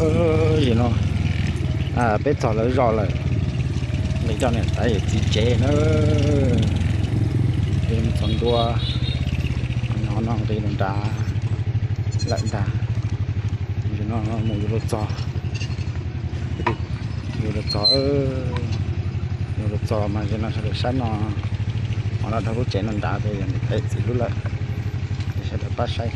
Yim no peb txog lawv zos lawm, nqis rau niam tais yawm txiv tsev na. Peb mus txog ntua, no no nqis rau nrad lawm ntag. Yim no mus yuav luag txog, yuav luag txog, yuav luag txog mas yim no sawv daws saib no, hos no dhau lub tsev no nrad ces yog niam tais txiv lub lawm, sawv daws pab saib.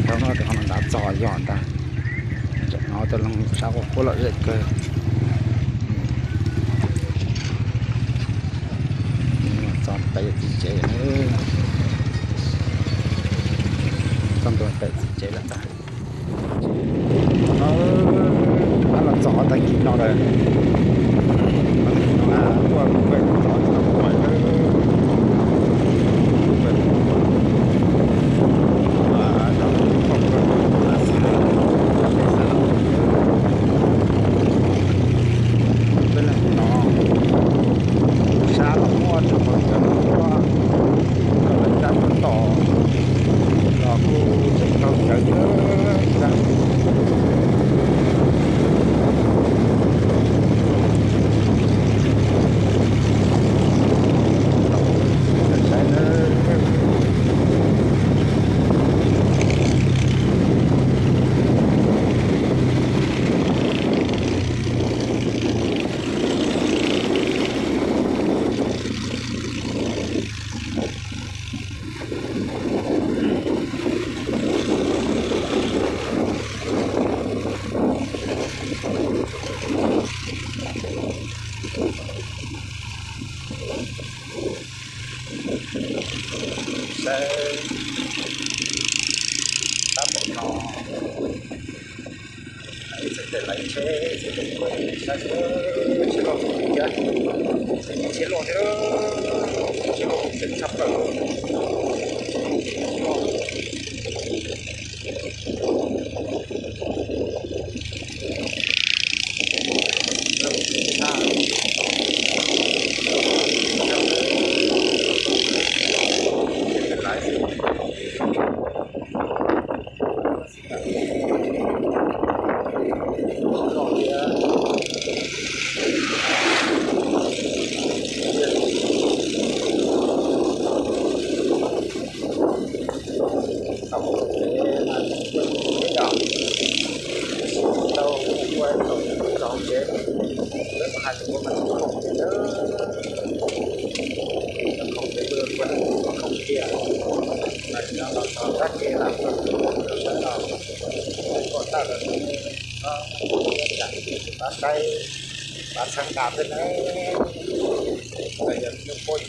Dhau no tes qhov no nrad txog yog ntag. Tseem no tus loog sab quaj quaj lom zem kawg. Txog tais yawm txiv tsev, txog ntua tais txiv tsev lawm ntag. Ab, los txog tag kis no lawm. Tag kis no tuaj kuj peb txog tsis tau kuaj, peb leeg no sab los muaj tsis pom cawv, koj lawv cab tuaj tos los kuj tseem taug cawv thiab. Saib tab tom no, ib txhia tes lawv tsheb, ib txhia tes kuaj, saib tsheb loj txog tus thiab, tsheb loj thiab, tsheb loj txeeb tshaj plaws. Tau ua tau tau tsev, peb mas hais tias ua mas tsis khoom tiag, tsis khoom tiag, ua khoom tiag. Mas no los txog tag kis lawm, sawv daws pom tawm lawm, pab saib, pab txhawb nqa thiab na. Yog nyuj pob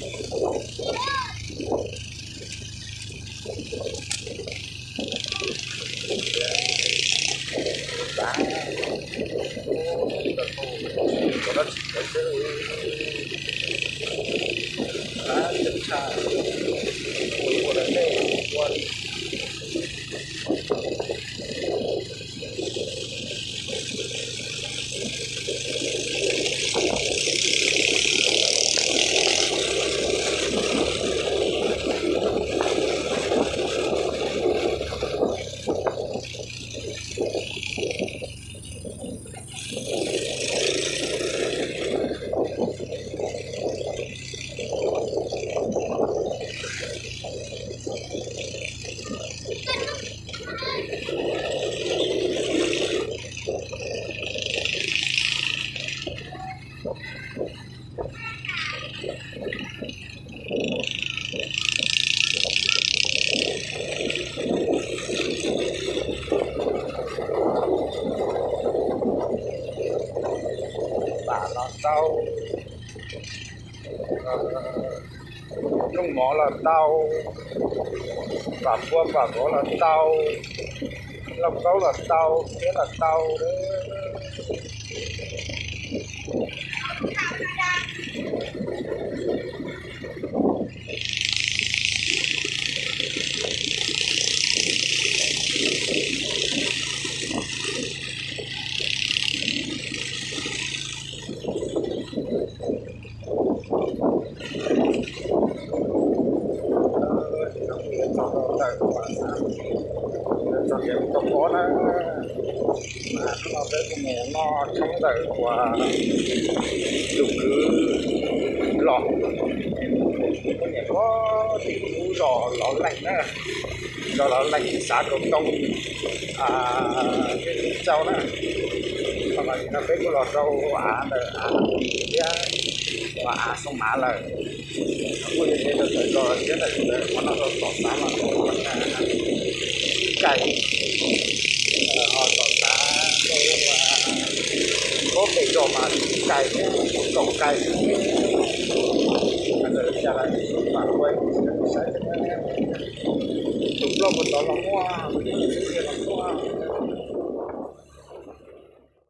Pam los tau, rooj mov los tau, pam pua pam vov los tau, lauj kaub los tau, thiab los tau. Ntawm uas tus kwv los, kuv niam puag tim lub zos Lov Leej na, zos Lov Leej, xav Kaus Tooj, Viaj Ntsws Tsau na. Thaum no peb kuj los rau av ntawm av thiab, av Xoo Mav lawm. Kuj yog nce rau ntawm zos thiab, ntawm qhov no rau tom xav mas rau Kais, ho tom xav rau Kaub Pem zos mas Kais thiab, Kaum Kais thiab. Ntawm li cas los mam ua saib, tus plaub puas tod los muaj, tus xwb los muaj.